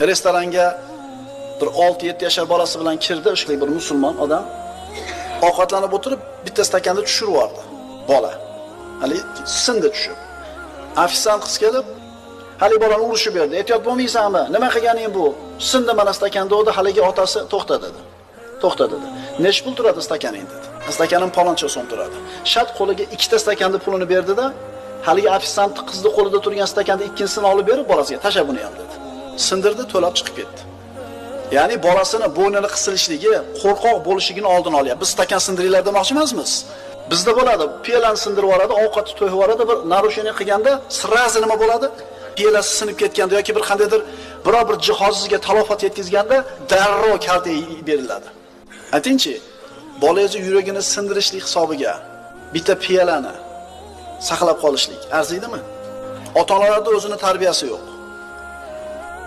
Restoranga bir 6-7 yashar bolasi bilan kirdi, o'sha bir musulmon odam. Ovqatlanib o'tirib, bitta stakanda tushirib yubordi bola. Hali sindi tushib. Ofitsiant qiz kelib, hali bolani urishib berdi. Ehtiyot bo'lmaysanmi? Nima qilganing bu? Sindi mana stakanda dedi, haligi otasi to'xta dedi. To'xta dedi. Necha pul turadi stakaning dedi. Stakanim paloncha so'm turadi. Shat qo'liga ikkita stakanni pulini berdi-da, haligi ofitsiant qizni qo'lida turgan stakanni ikkinchisini olib berib bolasiga tasha buni ham dedi. Sindirdi, to'lab chiqib ketdi. Ya'ni bolasini bo'ynini qisilishligi, qo'rqoq bo'lishligini oldini olyapti. Biz stakan sindiringlar demoqchi emasmiz. Bizda bo'ladi, piyolani sindirib yuboradi, ovqatni to'yib yuboradi, bir narushение qilganda srazi nima bo'ladi? Piyolasi sinib ketganda yoki bir qandaydir biror bir jihozingizga talofat yetkazganda darrov kalta beriladi. Aytingchi, bolangizni yuragini sindirishlik hisobiga bitta piyolani saqlab qolishlik arziydimi? Ota-onalarda o'zini tarbiyasi yo'q.